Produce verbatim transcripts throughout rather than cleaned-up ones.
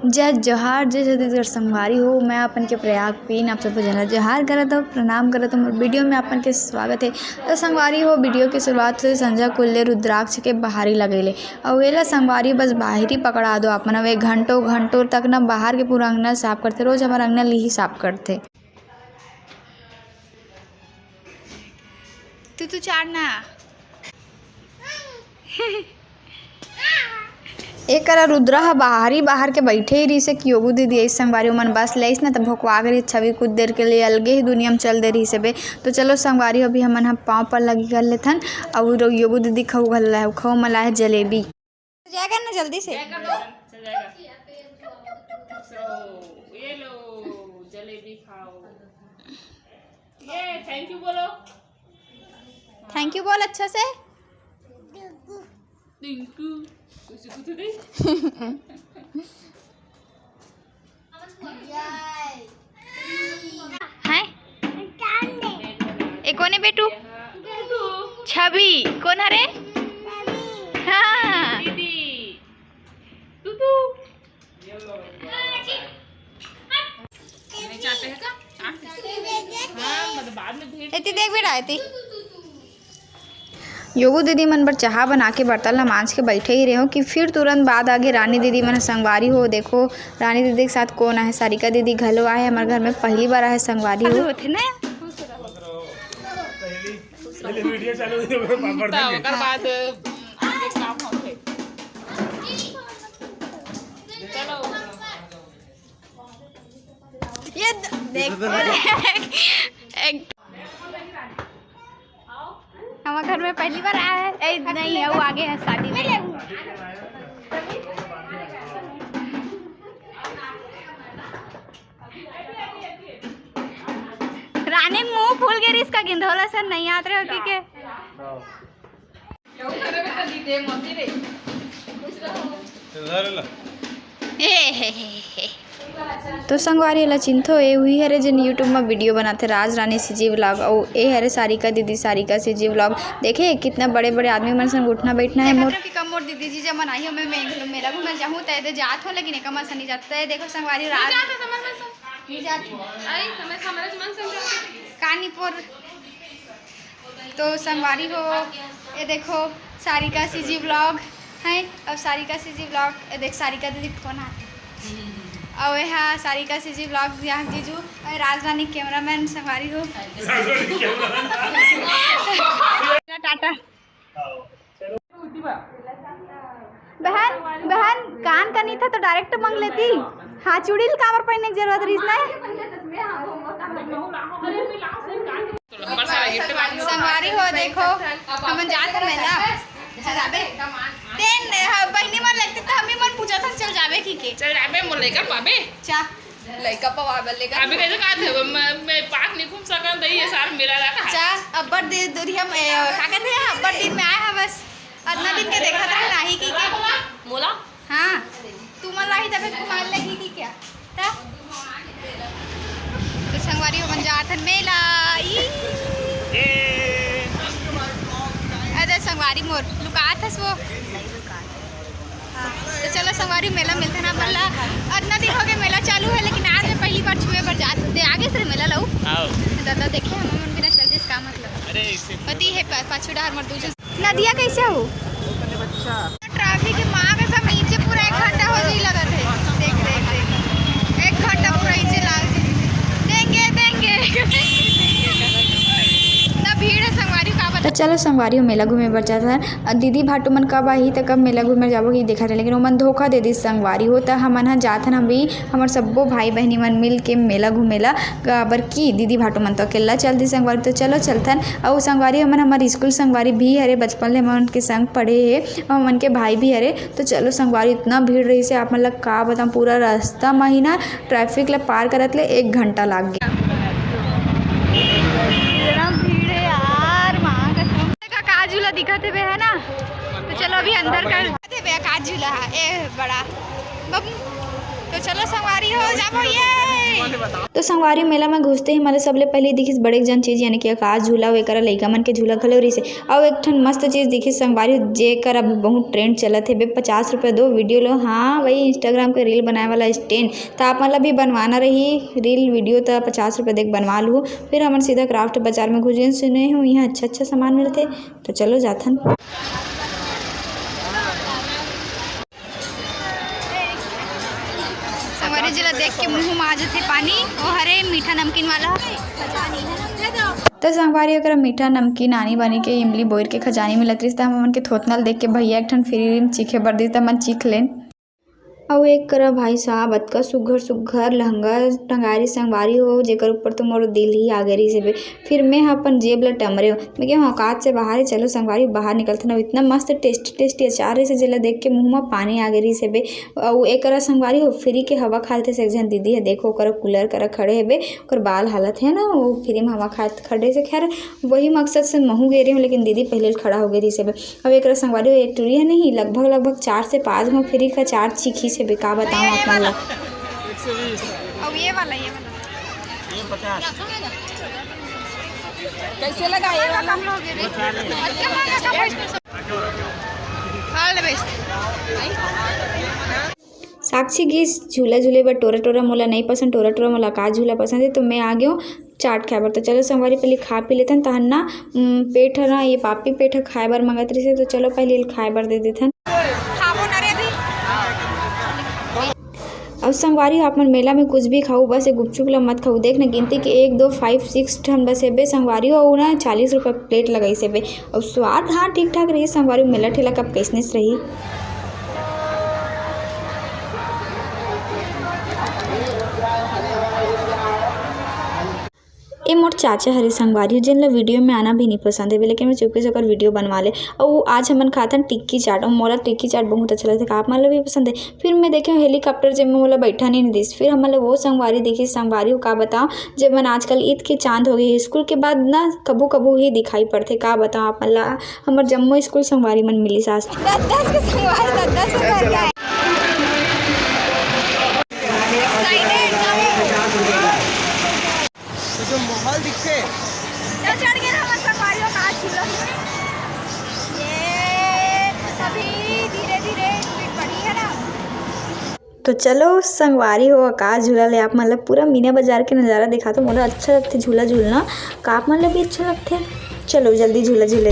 जय जोहार, जय छत्तीसगढ़ संगवारी हो। मैं अपन के प्रयाग पीन आप सबो झन ला जोहार करत हव, प्रणाम करत हव। मोर वीडियो में अपन के स्वागत है। तो संगवारी हो, वीडियो के शुरुआत से संझा कुल्ले रुद्राक्ष के बाहरी लगेले, अउ एला संगवारी बस बाहरी पकड़ा दो अपन। अब एक घंटों घंटों तक ना बाहर के पूरा अंगना साफ करथे। रोज हमर अंगना लिही साफ करथे। तू, तू चार ना। ए करा रुद्रा ह बाहरी बाहर के बइठे ही रहिसे कि योगू दीदी अइस संगवारी मन बस ले अइस ना, त भोकवा गे रहिस छवि, कुछ देर के लिए अलगे ही दुनिया में चल दे रहिसे बे। तो चलो संगवारी, अभी हमन ह पाँव पर लगी कर लेथन, अउ रो-, योगू दीदी खऊ घल ला है, खऊ म लाए है जलेबी। जाएगा ना जल्दी से। चल जाएगा। खुश रहो। ये लो, जलेबी खाओ। ये thank you बोलो। Thank you बोल अच्छा से। Thank you। कुछ, कुछ नहीं। हैं? ए कोन है बेटू? छवि। कोन हरे? हाँ। एती देख बेटा, एती। योगू दीदी मन बर चाहा बना के बर्तन ला मांज के बइठे ही रेहेंव कि फिर तुरंत बाद आगे रानी दीदी मन ह संगवारी हो। देखो, रानी दीदी के साथ कोन आहे, सारिका दीदी घलो आहे हमर घर में, पहली बार आहे संगवारी हो। होथे ना। पहली, पहली वीडियो चालू हुई तो पापड़ त देंगे। ओकर बाद आगे काम होथे। चलो। ये द-, देख, एक, हमर घर में पहली बार आया है। ए, नहीं, वो आगे है शादी में। रानी मुंह फूल गे रिस का गिंधोला से नहीं आत रहे हो कि के? ए हे हे हे। तो संगवारी ला चिन्हथो, ए उही हरे जेन YouTube म वीडियो बनाथे, राज रानी CG vlog, अउ ए हरे सारिका दीदी, सारिका CG vlog। देखे कितना बड़े-बड़े आदमी मन संग उठना बैठना है मोर। देखत हो कि कम मोर दीदी जीजा मन आही, हमें मैं मेला घूमे जाहूं, त एदे जात हो, लेकिन एकर मन से नहीं जात। त ए देखो संगवारी राज नहीं जात हो। आई, हमें समझ मन से जात। कानीपुर। तो संगवारी हो, ये देखो सारिका CG vlog है। अब सारिका CG vlog, ये देख सारिका दीदी फोन आथे। अउ ये हा सारिका CG vlog, यहाँ जीजू, अउ राजरानी cameraman संगवारी हो। टाटा। बहन, बहन, कान का नहीं था तो direct मांग लेती। हाँ, चूड़ी ल काबर पहनने की जरूरत रही ना? संगवारी हो, देखो, हमन जात हन मेला। चल जाबे। तेन, हाँ, बहिनी मन लगती त हमी मन पूछा था, चल जाबे की के? चल जाबे, मोर लइका पाबे। चा। लइका पवा बर लेकर। अभी कैसे कहा थे, मैं, मैं पाक नहीं घूम सकन, दही ये सार मेला रहा। चा, अब्बर दे, दूरिया में, का कहते हैं, अब्बर दिन में आया है बस। अतना दिन के देखा था, नाही की के? मोला? हाँ, तू मन लाही तबे कुमार लगी की क्या? ता? तो संगवारी हमन जात हन मेला। ई। अरे संगवारी मोर लुकात हस वो। हाँ, तो चलो संगवारी मेला मिलते ना बल्ला। अतना दिन हो गए मेला चालू है, लेकिन आज मैं पहली बार छुए बर जात हूँ। ते आगे से मेला लाऊ। आओ। दादा देखे हम मन बिना चलते इसका मतलब। अरे, इसे पति है प-, पाछू डार मर दूजो। नदिया कैसे हो? बच्चा। Traffic के माँ के सब नीचे पूरा एक घंटा हो जाई लगत है। देख, देख, देख। एक घंटा पूरा नीचे लाग जाई। देंगे, देंगे। इतना भीड़ है संगवारी का बता। तो चलो संगवारी हो, मेला घूमे बर जात हन। अ, दीदी भाटू मन कब आही त कब मेला घूमे जाबो कि देखत हन, लेकिन ओमन धोखा दे दिस संगवारी हो। त हमन ह जात हन अभी, हमर सब्बो भाई बहिनी मन मिल के मेला घूमे ला। काबर कि दीदी भाटू मन तो अकेला चल दिस संगवारी, तो चलो चलथन। अउ संगवारी हमन, हमर स्कूल संगवारी भी हरे, बचपन ले हमन के संग पढ़े हे, अउ हमन के भाई भी हरे। तो चलो संगवारी, इतना भीड़ रहिसे, आप मन ला का बताऊं, पूरा रास्ता म ही ना traffic ला पार करत ले एक घंटा लाग गे। इतना भीड़ है यार, माँ कसम। का, का झूला दिखत हे बे, है ना? तो चलो अभी अंदर कर। दिखत हे बे, का झूला है, ए बड़ा बाबू। तो चलो संगवारी हो जाबो ये। तो संगवारी, मेला में घुसते ही हमला सबले पहले दिखिस बड़े जन चीज, यानी कि आकाश झूला, अउ एकरा लइका मन के झूला घलो रहिसे। अउ एक ठन मस्त चीज दिखिस संगवारी, जेकर अभी बहुत ट्रेंड चलत हे बे, पचास रुपया दो, वीडियो लो। हाँ, वही Instagram के रील बनाए वाला स्टैंड। त आप मन ला भी बनवाना रही रील वीडियो, त पचास रुपया दे के बनवा लू। फिर हमन सीधा क्राफ्ट बाजार में घुस गेन, सुने हूँ यहाँ अच्छा अच्छा सामान मिलथे। तो चलो जाथन। संगवारी जी ला देख के मुंह में आ जथे पानी। ओ हरे मीठा नमकीन वाला। तो संगवारी, ओकरा मीठा नमकीन आनी बानी के इमली बोर के खजानी मिलत रहिस, त हमन के थोथना ल देख के भैया एक ठन फ्री में चीखे बर दिस, त हमन चीख लेन। अउ एक करा भाई साहब, अतका सुघर सुघर लहंगा टंगारी संगवारी हो, जेकर ऊपर तो मोर दिल ही आगे रहिस हे बे। फिर मैं ह अपन जेब ल टमरे, मैं कहा, "औकात से बाहर हे, चलो संगवारी, बाहर निकलथन।" अउ इतना मस्त टेस्टी टेस्टी अचार रहिस हे, जेला देख के मुंह म पानी आगे रहिस हे बे। अउ एकरा संगवारी हो, फ्री के हवा खात रहिस एक झन दीदी हे, देखो ओकर कूलर करा खड़े हे बे, ओकर बाल हालत हे ना, वो फ्री में हवा खात खड़े रहिस हे। खैर, वही मकसद से महू गे रही हूँ, लेकिन दीदी पहले खड़ा हो गई रहिस हे बे। अब एकरा संगवारी हो, एक टुरी हे नहीं, लगभग, लगभग चार से पाँच घाव फ्री के अचार चीखिस हे बे, का बताऊँ आप मन ला। एक सौ बीस। अब ये वाला, ये वाला। ये पचास। कैसे लगा ये वाला? All the best। साक्षी गिस झूला झूले बर टोरा टोरा, मोला नहीं पसंद टोरा टोरा, मोला का झूला पसंद हे, तो मैं आ गयो चाट खाए बर। तो चलो संगवारी, पहले खा पी लेथन, तहन ना, उम, पेट ह ना, ये पापी पेट ह खाए बर मंगत रहिस हे, तो चलो पहले एला खाए बर दे देथन। खाबो ना रे अभी। अउ संगवारी हो, आप मन मेला में कुछ भी खाऊ, बस ये गुपचुप ला मत खाऊ। देख ना, गिनती के एक, दो, five, six ठन बस हे बे संगवारी हो, अउ ना चालीस रुपया प्लेट लगाइस हे बे। अउ स्वाद, हाँ, ठीक ठाक रही संगवारी हो, मेला ठेला कब कैसनेस रही। ए मोर चाचा हरे संगवारी हो, जेन ला वीडियो में आना भी नहीं पसंद हे, लेकिन मैं चुपके से ओकर वीडियो बनवा ले। अउ आज हमन खाथन टिक्की चाट, अउ मोला टिक्की चाट बहुत अच्छा लगथे। का आप मन ला भी पसंद हे? फिर मैं देखे हेलीकॉप्टर, जेमे मोला बैठा नहीं दिस। फिर हमन ला वो संगवारी दिखिस, संगवारी हो का बताओ, जेमन आजकल ईद के चांद हो गए, स्कूल के बाद ना कभू कभू ही दिखाई पड़थे। का बताओ आप मन ला, हमर जम्मो स्कूल संगवारी मन मिलिस आज। दस दस के संगवारी, दस दस के घर जाए। तो जो माहौल दिखते। तो चढ़ गए हमर संगवारी हो का झूला। ये अभी धीरे धीरे स्पीड बढ़ी है ना। तो चलो संगवारी हो, आकाश झूला ले आप मन ला पूरा मीना बाजार के नजारा दिखाथों। मोला अच्छा लगथे झूला झूलना, का आप मन ला भी अच्छा लगथे? चलो जल्दी झूला झूले।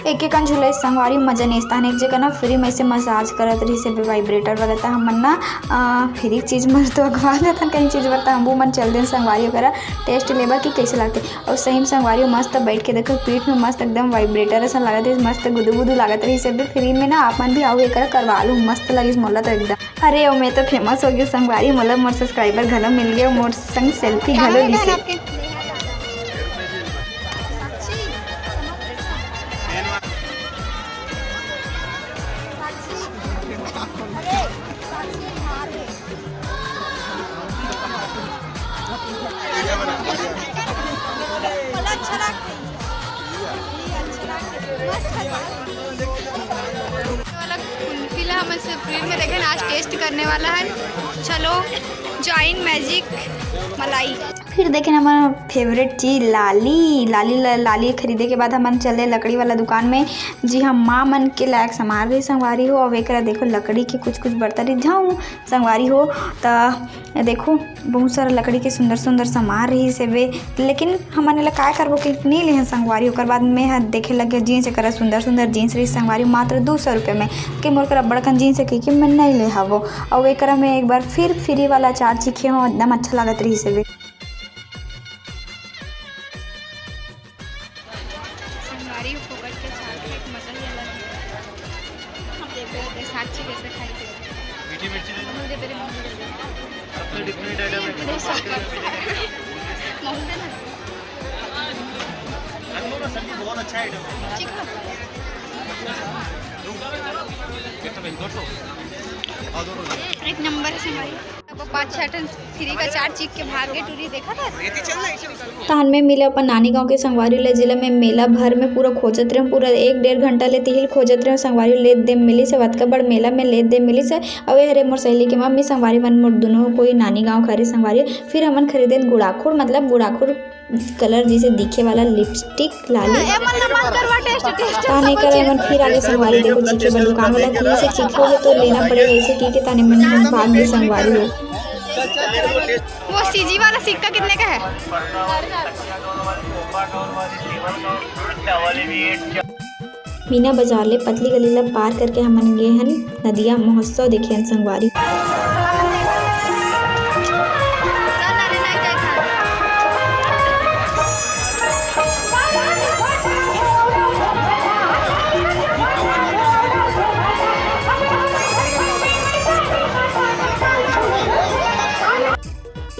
एक एक झूला संगवारी मजा नेस्तान। एक जगह ना फ्री में से मसाज करत रहिस हे vibrator वाला, त हमन ना, अ, फ्री चीज मर तो अगवा जाथन, कहीं चीज बर त हमू मन चल देन संगवारी ओकरा टेस्ट लेबर कि कैसे लगथे। और सही में संगवारी मस्त बैठ के देखो, पीठ में मस्त एकदम vibrator असन लागत रहिस, मस्त गुदु गुदु लागत रहिस हे। फ्री में ना आप मन भी आओ, एकरा करवा लो, मस्त लगिस मोला तो एकदम। अरे, ओ मैं तो फेमस हो गई संगवारी, मोला मोर सब्सक्राइबर घलो मिल गए, मोर संग सेल्फी घलो लीसे। वाला कुल्फी ला हमन से फ्री में देखेन, आज टेस्ट करने वाला है। चलो, join magic मलाई। फिर देखेन हमर फेवरेट चीज लाली, लाली ला-, लाली खरीदे के बाद हमन चले लकड़ी वाला दुकान में। जी हाँ, माँ मन के लायक सामान रही संगवारी हो। अब एकरा देखो, लकड़ी के कुछ कुछ बर्तन रही। झाऊ संगवारी हो, त देखो, बहुत सारा लकड़ी के सुंदर सुंदर सामान रहिस हेबे, लेकिन हमन एला काय करबो कि नी लेहन संगवारी। ओकर बाद में ह देखे लगे जींस, एकरा सुंदर सुंदर जींस रहिस संगवारी, मात्र दू सौ रुपये में। कि मोर करा बड़कन जींस हे, कि मैं नहीं ले हवो। अउ एकरा में एक बार फिर फ्री वाला चार चीखे हो, एकदम अच्छा लागत रहिस हेबे। संगवारी हो, फोकट के चाट के एक मजा ही अलग है। हम देख रहे थे साक्षी कैसे खाई थी। मीठी मिर्ची दे दो। मुझे बहुत अच्छा आइटम है। एक नंबर है भाई। अब पाँच छह ठन फ्री का चार चीख के भाग गए टूरी, देखा था। तहन में मिले अपन नानी गांव के संगवारी ले, जेला मैं मेला भर में पूरा खोजत रहेंव, पूरा एक डेढ़ घंटा ले तिही ल खोजत रहेंव संगवारी, लेत दे मिलिस हे, अतका बड़ मेला में लेत दे मिलिस हे। अउ ए हरे मोर सहेली के मम्मी संगवारी मन, मोर दुनों कोई नानी गांव के हरे संगवारी। फिर हमन खरीदेन गुड़ाखुर, मतलब गुड़ाखुर कलर जैसे दिखे वाला लिपस्टिक लाली। हाँ, ए मन ला मत करवा टेस्ट, टेस्ट। ताने करे मन फिर आगे संगवारी, देखो चीखे बर दुकान वाला कहिस हे चीखोगे तो लेना पड़ेगा, ऐसे कहिके ताने मन हम भाग गे संगवारी हो। वो सीजी वाला सिक्का कितने का है? मीना बाजार ले पतली गली ला पार करके हमन गे हन नदिया महोत्सव देखे हन संगवारी।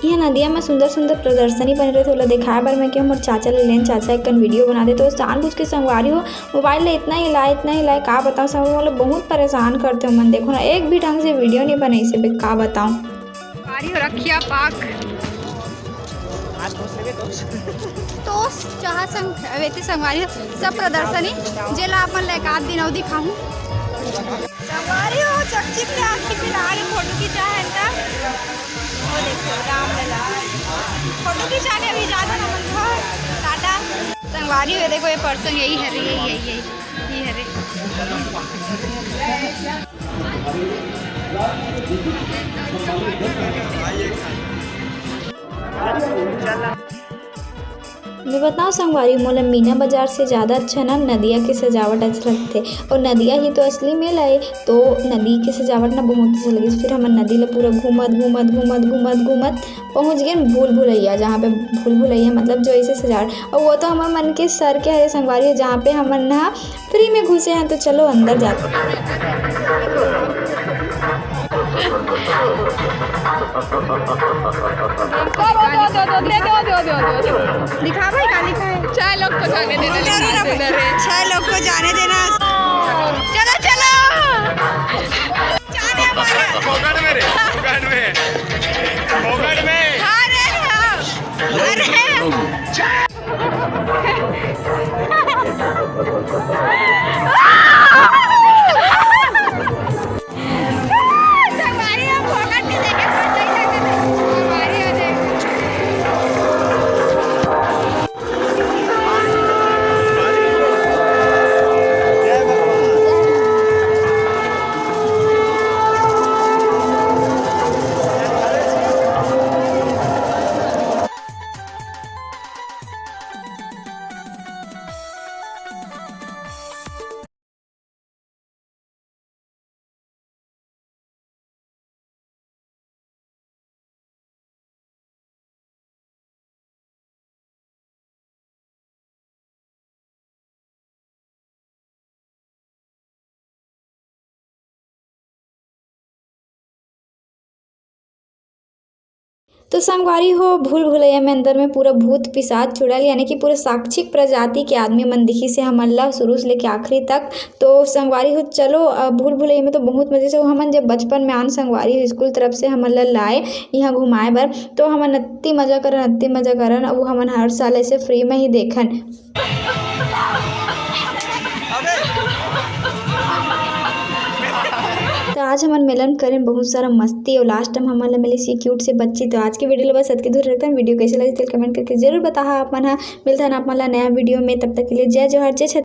इहाँ नदिया म सुंदर-सुंदर प्रदर्शनी बने रहिथे, ओला देखाय बर मैं केहेंव मोर चाचा ले लेन, चाचा एक कन वीडियो बना दे। तो जानबूझ के संगवारी हो, मोबाइल ले इतना हिलाय, इतना हिलाय, का बतावंव संगवारी, मोला बहुत परेशान करथे ओमन। देखो ना, एक भी ढंग से वीडियो नइ बनाइस हे बे, का बतावंव। संगवारी हो, रखिया पाक। टोस्ट, चाहा संग, अवेती संगवारी हो, सब प्रदर्शनी, जेला अपन ला एक आध दिन अउ दिखाहूँ। संगवारी हो, चकचिक ले आँखी मिला के फोटो खिंचा हे त। वो देखो, राम लला। फोटो खिंचा के अभी जाना ना मन को। टाटा। संगवारी हो, देखो, ये पर्सन यही हरे, यही, यही, यही, यही हरे। मैं बतावंव संगवारी, मोला मीना बाजार से ज्यादा अच्छा ना नदिया के सजावट अच्छा लगथे। अउ नदिया ही तो असली मेला ए, तो नदी के सजावट ना बहुत अच्छा लगिस। फिर हमन नदी ला पूरा घूमत, घूमत, घूमत, घूमत, घूमत पहुँच गेन भूल भुलैया, जहाँ पे भूल भुलैया मतलब जो ऐसे सजावट, अउ वो तो हमर मन के सर के हरे संगवारी हो, जहाँ पे हमन ना फ्री में घुसे हन, तो चलो अंदर जाते हैं। दो, दो, दो, दो, दो, दो, दो, दो, दो। दिखा भाई, का लिखा है? छह लोग को जाने देना, छह लोग को जाने देना। चलो, चलो। जाने वाला। फोकट में रे, फोकट में, फोकट में। अरे, हाँ। अरे, हाँ। तो संगवारी हो, भूल भुलैया में अंदर में पूरा भूत पिशाच चुड़ैल, यानी कि पूरा साक्षिक प्रजाति के आदमी मन दिखिस हे हमन ला शुरू से लेके आखिरी तक। तो संगवारी हो, चलो, अ, भूल भुलैया में तो बहुत मजे से, हमन जब बचपन में आन संगवारी हो, स्कूल तरफ से हमन ला लाए इहाँ घुमाए बर, तो हमन अति मजा करन, अति मजा करन। अब हमन हर साल ऐसे फ्री में ही देखन। तो आज हमन मेला में करेन बहुत सारा मस्ती अउ लास्ट टाइम हमन ला मिलिस हे क्यूट से बच्ची। तो आज के वीडियो ला बस अतके दूर रखथन। वीडियो कैसे लगिस तेला कमेंट करके जरूर बताहा आप मन हा। मिलथन आप मन ला नया वीडियो में, तब तक के लिए जय जोहार, जय छत्तीसगढ़।